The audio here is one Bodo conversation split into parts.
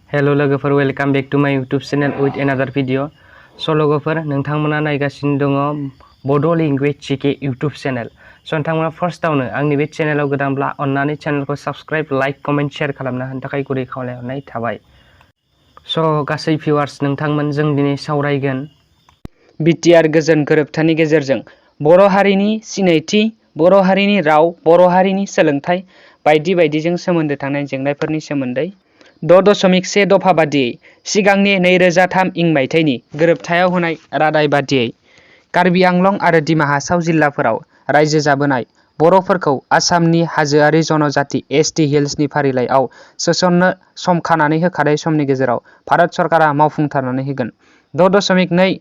हेलो लोगोफोर, वेलकाम बेक टू माय यूट्यूब चैनल विथ एनादार भिडिअ। स' लोगोफोर, नोंथांमोना नायगासिनो दङ बड' लेंगुवेज जिके यूट्यूब चैनल। स' नोंथांमोना फार्स्टआवनो आंनि बे चैनेलाव गोदानब्ला अन्नानै चैनेलखौ साबस्क्राइब, लाइक, कमेन्ट, शेयार खालामनो होनो थाखाय गुरै खावलायहरनाय थाबाय। स' गासै भिउवार्स, नोंथांमोन जों दिनै सावरायगोन बिटिआर गोजोन गोरोबथानि गेजेरजों बर' हारिनि सिनायथि, बर' हारिनि राव, बर' हारिनि सोलोंथाइ बायदि बायदिजों सोमोन्दो थानाय जेंनाफोरनि सोमोन्दै 6.1 दफा बादियै सिगांनि 2003 इं मायथाइनि गोरोबथायाव होनाय रादाय बादियै कार्बि आंलं आरो दिमा हासाव जिल्लाफोराव रायजो जाबोनाय बर'फोरखौ आसामनि हाजोआरि जनजाति एसटि हिल्सनि फारिलाइयाव सोसननो सम खानानै होखानाय समनि गेजेराव भारत सरकारा मावफुंथारनानै होगोन। 6.2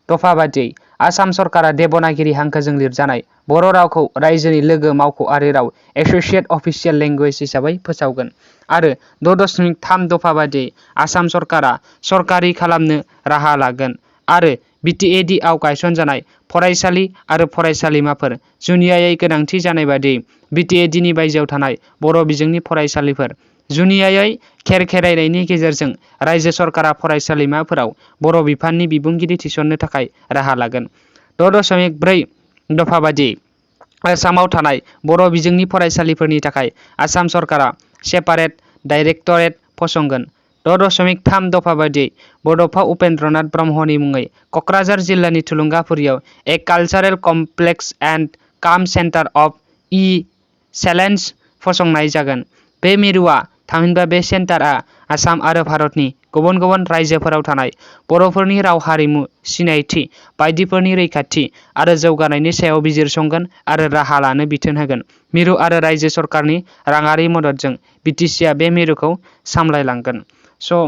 दफा बादियै आसाम सरकारा देबनागिरि हांखोजों लिरजानाय बर' रावखौ रायजोनि लोगो मावख'आरि राव एस'सिएट अफिसियेल लेंगुवेज हिसाबै फोसावगोन आरो 6.3 दफा बादियै आसाम सरकारा सरकारि खालामनो राहा लागोन आरो बिटिएडि आव गायसनजानाय फरायसालि आरो फरायसालिमाफोर जुनियायै गोनांथि जानाय बादियै बिटिएडिनि बायजोआव थानाय बर' बिजोंनि फरायसालिफोर जुनियायै खेरखेरायनायनि गेजेरजों रायजो सरकारा फरायसालिमाफोराव बर' बिफाननि बिबुंगिरि थिसननो थाखाय राहा लागोन। 6.4 दफा बादियै आसामाव थानाय बर' बिजोंनि फरायसालिफोरनि थाखाय आसाम सरकारा सेपारेट डाइरेक्टरेट फसंगोन। 6.3 दफा बादियै बड'फा उपेन्द्रनाथ ब्रह्मनि मुङै क'क्राझार जिल्लानि थुलुंगाफुरियाव ए कालचारेल कमप्लेक्स एन्ड काम सेन्टार अफ एक्सेलेन्स फसंनाय जागोन। बे मिरुआ थामहिनबा बे सेन्टारआ आसाम आरो भारतनि गुबुन गुबुन रायजोफोराव थानाय बर'फोरनि राव हारिमु सिनायथि बायदिफोरनि रैखाथि आरो जौगानायनि सायाव बिजिरसंगोन आरो राहा लानो बिथोन होगोन। मिरु आरो रायजो सरकारनि राङारि मददजों बिटिसिआ बे मिरुखौ सामलायलांगोन। स'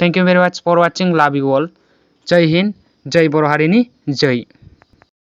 थेंक इउ भेरि माच फर वाचिं, लाभ इउ अल। जय हिन्द, जय बर' हारिनि जय।